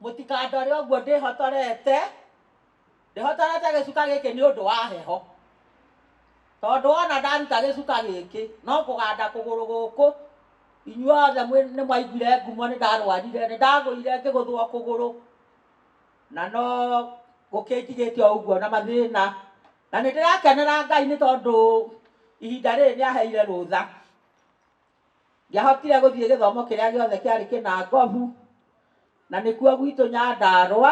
Mũtikandore ũguo ndĩhotorete, ndĩhotorete gĩcuka gĩkĩ nĩ ũndũ wa heho. Tondũ wona ndaruta gĩcuka gĩkĩ, no kũganda kũgũrũ gũkũ. Inyuothe nĩ mwaiguire ngumo nĩ ndarwarire, nĩ ndagũire ngĩgũthwo kũgũrũ, na no gũkĩnjigĩte o ũguo na mathĩna. Na nĩ ndĩrakenera Ngai nĩ tondũ ihinda rĩrĩ nĩ aheire rũtha. Ndiahotire gũthiĩ gĩthomo kĩrĩa gĩothe kĩarĩ Kĩnangobu, na nĩkuo gwitũ Nyandarũa,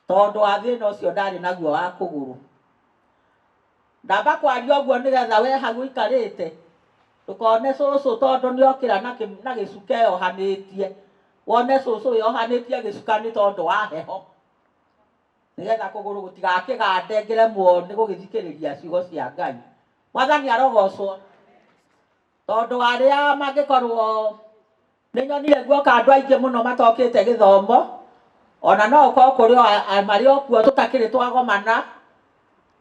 tondũ wa thĩna ũcio ndarĩ naguo wa kũgũrũ. Ndamba kwaria ũguo nĩgetha we hau ũikarĩte ndũkone cũcũ tondũ nĩokĩra na gĩcuka eyohanĩtie, wone cũcũ wĩyohanĩtie gĩcuka nĩ tondũ wa heho, nĩgetha kũgũrũ gũtigakĩgande ngĩremwo nĩ gũgĩthikĩrĩria ciugo cia Ngai. Mwathani arogocwo. Tondũ arĩa mangĩkorwo nĩ nyonire guoka andũ aingĩ mũno matokĩte gĩthomo, ona no ũkorwo kũrĩ o marĩ o kuo tũtakĩrĩ twagomana.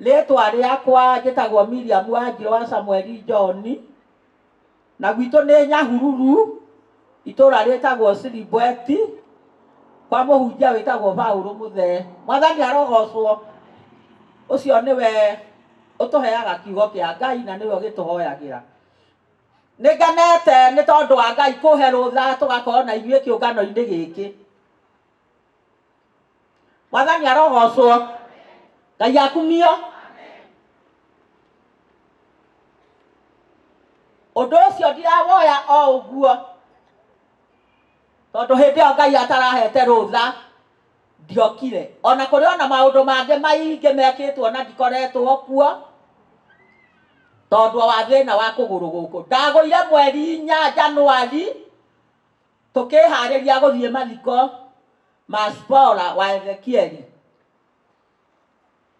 Rĩtwa rĩakwa njĩtagwo Miriam Wanjirũ wa Samueli John, na gwitũ nĩ Nyahururu, itũra rĩtagwo Siribweti, kwa mũhunjia wĩtagwo Paũlũ Mũthee. Mwathani arogocwo, ũcio nĩwe ũtũheaga kiugo kĩa Ngai na nĩwe ũgĩtũhoyagĩra. Nĩ ngenete nĩ tondũ wa Ngai kũhe rũtha tũgakorwo na inyuĩ kĩũngano-inĩ gĩkĩ. Mwathani arogocwo, Ngai akumio. Ũndũ ũcio ndirawoya o ũguo, tondũ hĩndĩ ĩyo Ngai atarahete rũtha ndiokire. Ona kũrĩ ona maũndũ mangĩ maingĩ mekĩtwo na ndikoretwo kuo, tondũ wa thĩna wa kũgũrũ gũkũ. Ndagũire mweri inya Januari, tũkĩharĩria gũthiĩ mathiko ma Spora wa Ezekieli.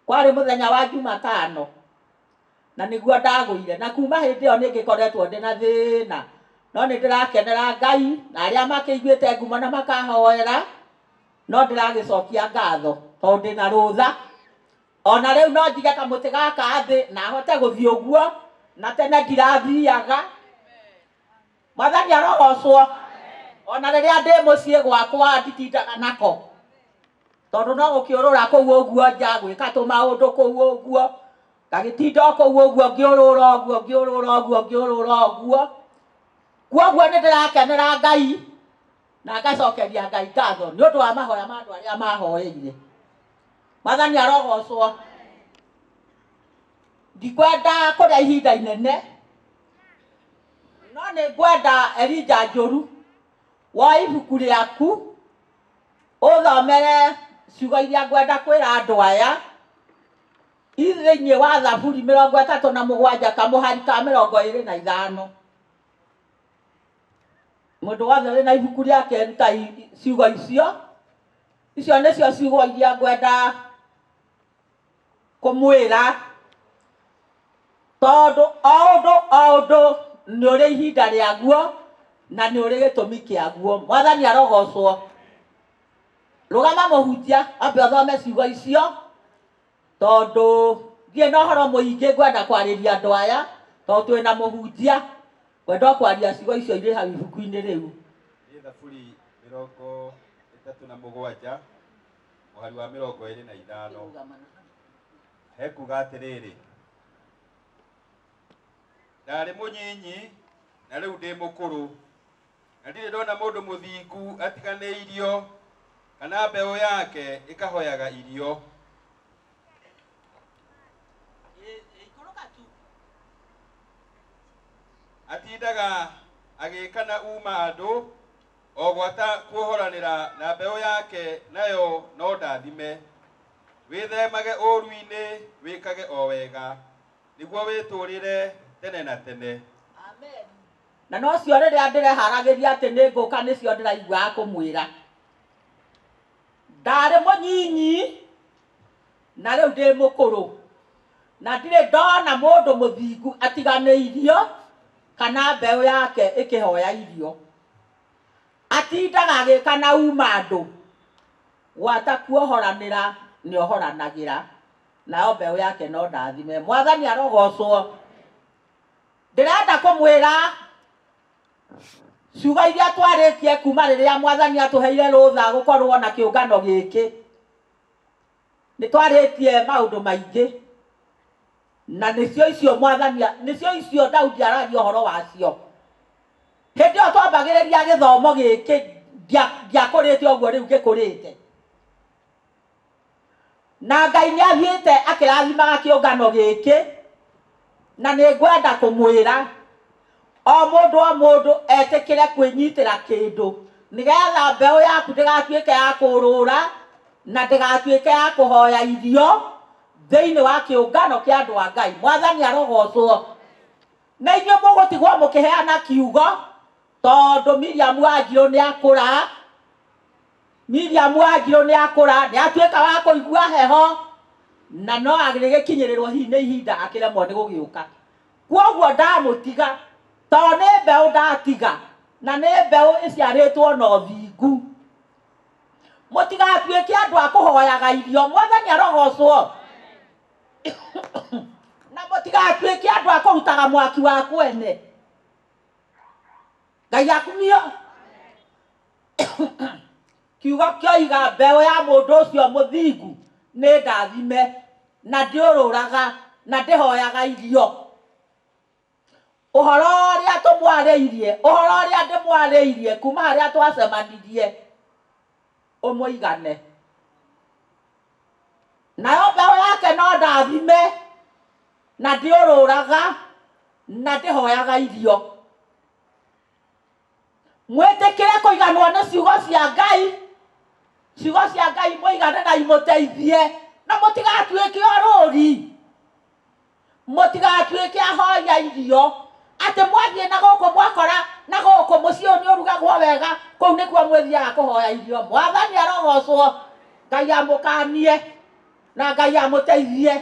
Kwarĩ mũthenya wa Jumatano, na nĩguo ndagũire. Na kuma hĩndĩ ĩyo nĩ ngĩkoretwo ndĩ na thĩna, no nĩ ndĩrakenera Ngai na arĩa makĩiguĩte ngumo na makahoera, no ndĩragĩcokia ngatho tondũ ndĩna rũtha. Ona rĩu no njige kamũtĩ gaka thĩ na hote gũthiĩ ũguo, na tene ndirathiaga. Mwathani arogocwo. Ona rĩrĩa ndĩ mũciĩ gwakwa nditindaga nako, tondũ no gũkĩũrũra kũu ũguo nja, gwĩka tũmaũndũ kũu ũguo, ngagĩtinda o kũu ũguo ngĩũrũra ũguo, ngĩũrũra ũguo, ngĩũrũra ũguo. Kwoguo nĩ ndĩrakenera Ngai na ngacokeria Ngai ngatho nĩ ũndũ wa mahoya ma andũ arĩa mahoeire. Mwathani arogocwo. Ndikwenda kũrĩa ihinda inene, no nĩ ngwenda Elijah Njũru woe ibuku rĩaku ũthomere ciugo iria ngwenda kwĩra andũ aya i thĩinĩ wa Thaburi 37 kamũhari ka 25. Mũndũ wothe wĩna ibuku rĩake ruta ciugo icio. Icio nĩcio ciugo iria ngwenda kũmwĩra, tondũ o ũndũ o ũndũ nĩ ũrĩ ihinda rĩaguo na nĩ ũrĩ gĩtũmi kĩaguo. Mwathani arogocwo. Rũgama mũhunjia, wambe ũthome ciugo icio, tondũ ndirĩ na ũhoro mũingĩ ngwenda kwarĩria andũ aya, tondũ twĩna mũhunjia, ngwenda o kwaria ciugo icio irĩ hau ibuku-inĩ rĩu. Nĩ Thaburi 37 mũhari wa 25 hekuga atĩrĩrĩ, ndarĩ mũnyinyi na rĩu ndĩ mũkũrũ, na ndirĩ ndona mũndũ mũthingu atiganĩirio, kana mbeũ yake ĩkahoyaga irio. Atindaga agĩka na uma andũ, o gwata kuohoranĩra na mbeũ yake nayo no ndathime. Wĩthemage ũũru-inĩ, wĩkage o wega, nĩguo wĩtũũrĩre tene na tene. Amen. Na nocio rĩrĩa ndĩreharagĩria atĩ nĩ ngũka nĩcio ndĩraiguaga kũmwĩra. Ndarĩ mũnyinyi na rĩu ndĩ mũkũrũ, na ndirĩ ndona mũndũ mũthingu atiganĩirio kana mbeũ yake ĩkĩhoya irio. Atindaga agĩka na uma andũ, gwata kuohoranĩra nĩohoranagĩra, nayo mbeũ yake no ndathime. Mwathani arogocwo. Ndĩrenda kũmwĩra Ciugo iria twarĩtie kuma rĩrĩa mwathani atũheire rũtha gũkorwo na kĩũngano gĩkĩ, nĩ twarĩtie maũndũ maingĩ, na nĩcio icio mwathani, nĩcio icio Daudi araria ũhoro wacio. Hĩndĩ ĩyo twambagĩrĩria gĩthomo gĩkĩ, ndiakũrĩte ũguo rĩu ngĩkũrĩte. Na Ngai nĩ athiĩte akĩrathimaga kĩũngano gĩkĩ, na nĩ ngwenda kũmwĩra o mũndũ o mũndũ etĩkĩre kwĩnyitĩra kĩndũ, nĩgetha mbeũ yaku ndĩgatuĩke ya kũũrũra na ndĩgatuĩke ya kũhoya irio thĩinĩ wa kĩũngano kĩa andũ a Ngai. Mwathani arogocwo. Na inyuĩ mũgũtigwo mũkĩheana kiugo, tondũ Miriam Wanjirũ nĩ akũra, Miriam Wanjirũ nĩ akũra, nĩ atuĩka wa kũigua heho, na no agĩgĩkinyĩrĩrwo hihi nĩ ihinda akĩremwo nĩ gũgĩũka. Kwoguo ndamũtiga, tondũ nĩ mbeũ ndatiga, na nĩ mbeũ ĩciarĩtwo na ũthingu. Mũtigatuĩke andũ a kũhoyaga irio, Mwathani arogocwo. Na mũtigatuĩke andũ a kũrutaga mwaki wa kwene. Ngai akumio. Kiugo kĩoiga mbeũ ya mũndũ ũcio mũthingu nĩ ndathime, na ndĩũrũraga na ndĩhoyaga irio. Ũhoro ũrĩa tũmwarĩirie, ũhoro ũrĩa ndĩmwarĩirie kuma harĩa twacemanirie ũmũigane. Nayo mbeũ yake no ndathime, na ndĩũrũraga na ndĩhoyaga irio. Mwĩtĩkĩre kũiganwo nĩ ciugo cia Ngai, ciugo cia Ngai mũigane na imũteithie, na mũtigatuĩke orũri, mũtigatuĩke ahoi a irio, atĩ mwathiĩ na gũkũ mwakora na gũkũ mũciĩ ũyũ nĩ ũrugagwo wega, kũu nĩkuo mwĩthiaga kũhoya irio. Mwathani arogocwo, Ngai amũkanie na Ngai amũteithie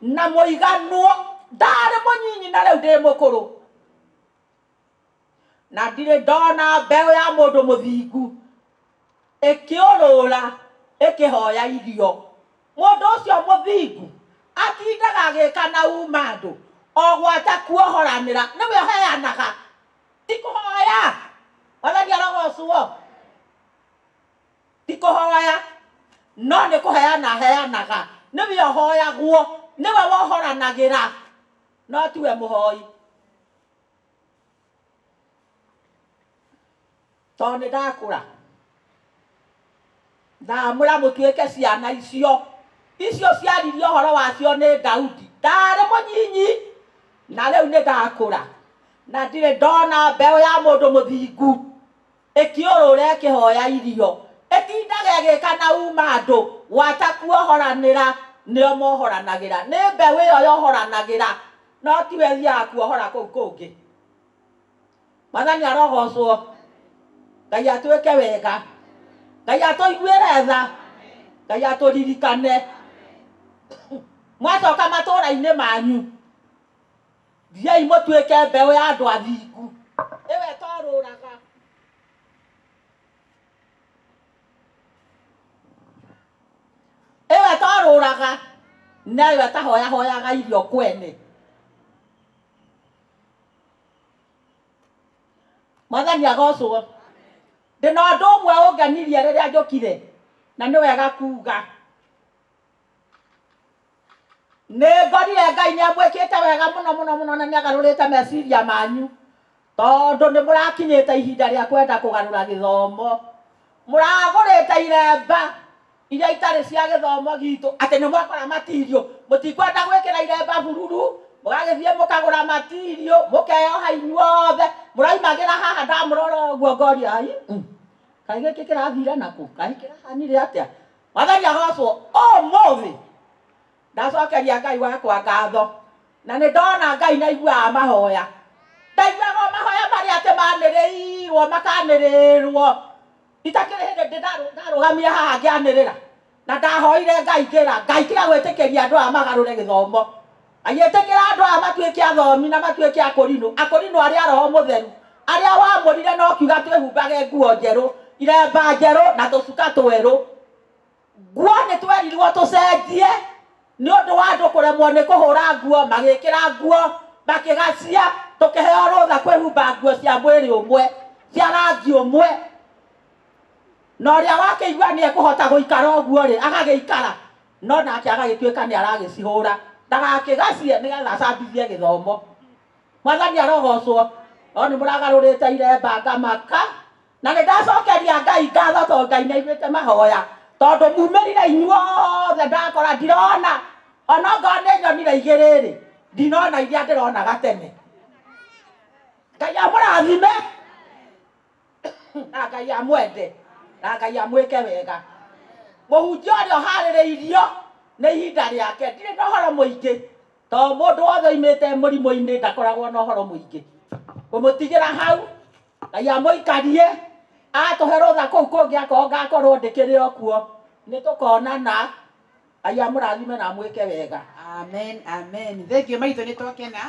na mũiganwo. Ndarĩ mũnyinyi na rĩu ndĩ mũkũrũ, na ndirĩ ndona mbeũ ya mũndũ mũthingu ĩkĩũrũra ĩkĩhoya irio. Mũndũ ũcio mũthingu atindaga agĩka na uma andũ, o gwata kuohoranĩra, nĩwe ũheanaga, ti kũhoya. Mwathani arogocwo. Ti kũhoya, no nĩ kũheana aheanaga. Nĩwe ũhoyagwo, nĩwe wohoranagĩra, no tiwe mũhoi. Tondũ nĩ ndakũra, ndamwĩra mũtuĩke ciana icio. Icio ciaririe ũhoro wacio nĩ Daudi. Ndarĩ mũnyinyi, na rĩu nĩ ndakũra, na ndirĩ ndona mbeũ ya mũndũ mũthingu ĩkĩũrũra ĩkĩhoya irio, ĩtindaga ĩgĩka na uma andũ, gwata kuohoranĩra nĩo mohoranagĩra. Nĩ mbeũ ĩyo yohoranagĩra, no tiwe ĩthiaga kuohora kũu kũngĩ. Mwathani arogocwo. Ngai atwĩke wega, Ngai atũiguĩre tha, Ngai atũririkane. Mwacoka matũũra-inĩ manyu, thiĩi mũtuĩke mbeũ ya andũ athingu, ĩyo ĩtorũraga. Ĩyo ĩtorũraga na ĩyo ĩtahoyahoyaga irio kwene. Mwathani agocwo. Ndĩna ũndũ ũmwe ũngenirie rĩrĩa njũkire, na nĩ wega kuga. Nĩ ngorire Ngai nĩ amwĩkĩte wega mũno mũno mũno na nĩ agarũrĩte meciria manyu, tondũ nĩ mũrakinyĩte ihinda rĩa kwenda kũgarũra gĩthomo. Mũragũrĩte iremba iria itarĩ cia gĩthomo gitũ, atĩ nĩ mwakora matirio, mũtikwenda gwĩkĩra iremba bururu, mũgagĩthiĩ mũkagũra matirio, mũkeyoha inyuothe, mũraimagĩra haha ndamũrora ũguo ngoria, ai, kaĩ gĩkĩ kĩrathire nakũ? Kaĩ kĩrahanire atĩa? Mwathani agocwo. Ũmũthĩ ndacokeria Ngai wakwa ngatho, na nĩ ndona Ngai nĩ aiguaga mahoya. Ndaiguaga o mahoya marĩa atĩ manĩrĩirwo, makanĩrĩrwo. Itakĩrĩ hĩndĩ ndĩ ndarũgamire haha ngĩanĩrĩra, na ndahoire Ngai ngĩra Ngai tiga gwĩtĩkĩria andũ aya magarũre gĩthomo. Agĩtĩkĩra andũ aya matuĩke athomi na matuĩke akũrinũ, akũrinũ arĩa a Roho Mũtheru, arĩa wamũrire na ũkiuga twĩhumbage nguo njerũ, iremba njerũ na tũcuka twerũ. Nguo nĩ twerirwo tũcenjie nĩ ũndũ wa andũ kũremwo nĩ kũhũra nguo, magĩkĩra nguo, makĩgacia, tũkĩheo rũtha kwĩhumba nguo cia mwĩrĩ ũmwe. Cia rangi ũmwe. Na ũrĩa wakĩigua nĩ ekũhota gũikara ũguo rĩ, agagĩikara, no nake agagĩtuĩka nĩ aragĩcihũra ndagakĩgacie nĩgetha acambithie gĩthomo. Mwathani arogocwo. No nĩ mũragarũrĩte iremba ngamaka, na nĩ ndacokeria Ngai ngatho tondũ Ngai nĩ aiguĩte mahoya, tondũ mumĩrire inyuothe ndakora ndirona, ona ongorwo nĩ nyonire igĩrĩ rĩ, ndinona iria ndĩronaga tene. Ngai amũrathime na Ngai amwende na Ngai amwĩke wega. Mũhunjia ũrĩa ũharĩrĩirio nĩ ihinda rĩake, ndirĩ na ũhoro mũingĩ, tondũ mũndũ wothe oimĩte mũrimũ-inĩ ndakoragwo na ũhoro mũingĩ. Ngũmũtigĩra hau, Ngai amũikarie, atũhe rũtha kũu kũngĩ akorwo ngakorwo ndĩkĩrĩ o kuo, nĩ tũkonana. Ngai amũrathime na amwĩke wega. Amen, amen. Thank you maitũ, nĩ twakena.